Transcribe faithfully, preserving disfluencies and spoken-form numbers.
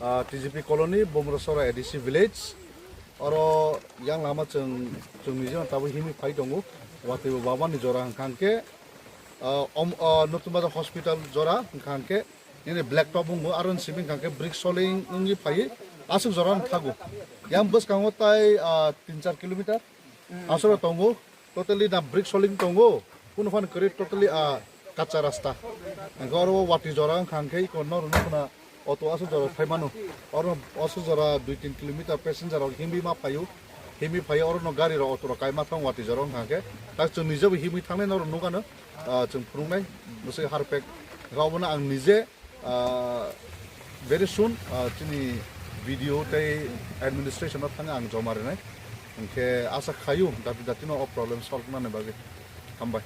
ah, ah, T G P colony, Bomrosora A D C village. Oro yang lama chwng, chwng ni jora tabuk himwi phai tongo. Watwi bo baba ni jora hwnkha hwnkhe, ah, om, ah, Nutun Bazar hospital jora hwnkha hwnkhe, nini black top wngo, aro ni simi hwnkha hwnkhe brick soling wngwi phaiwi aswk jora wng thago. Yang bwskango tai, ah, tin char kilometer aswk tongo. Totally na brick soling tongo, kunu phano kwrwi totally, ah, kacha rasta. Hwnkhe oro o watwi jora wngkha hwnkhe iko norok nukna auto aswk jora phai mano. Oro aswk jora dui tin kilometer passenger rok himwi ma phaio, himwi phaio oro no gari rok auto rok kaima thang watwi jora wngkha hwnkhe. Tak chwng nijabo himwi thangnai norok nukano, ah, chwng phunuknai bwswk harpek. Hwnkhe obono ang nije Ah, very soon, ah, chini B D O tei administration o thangwi ang joma rinai. Hwnkhe asa khaio dati dati no o problem solve nani bagwi. Hambai.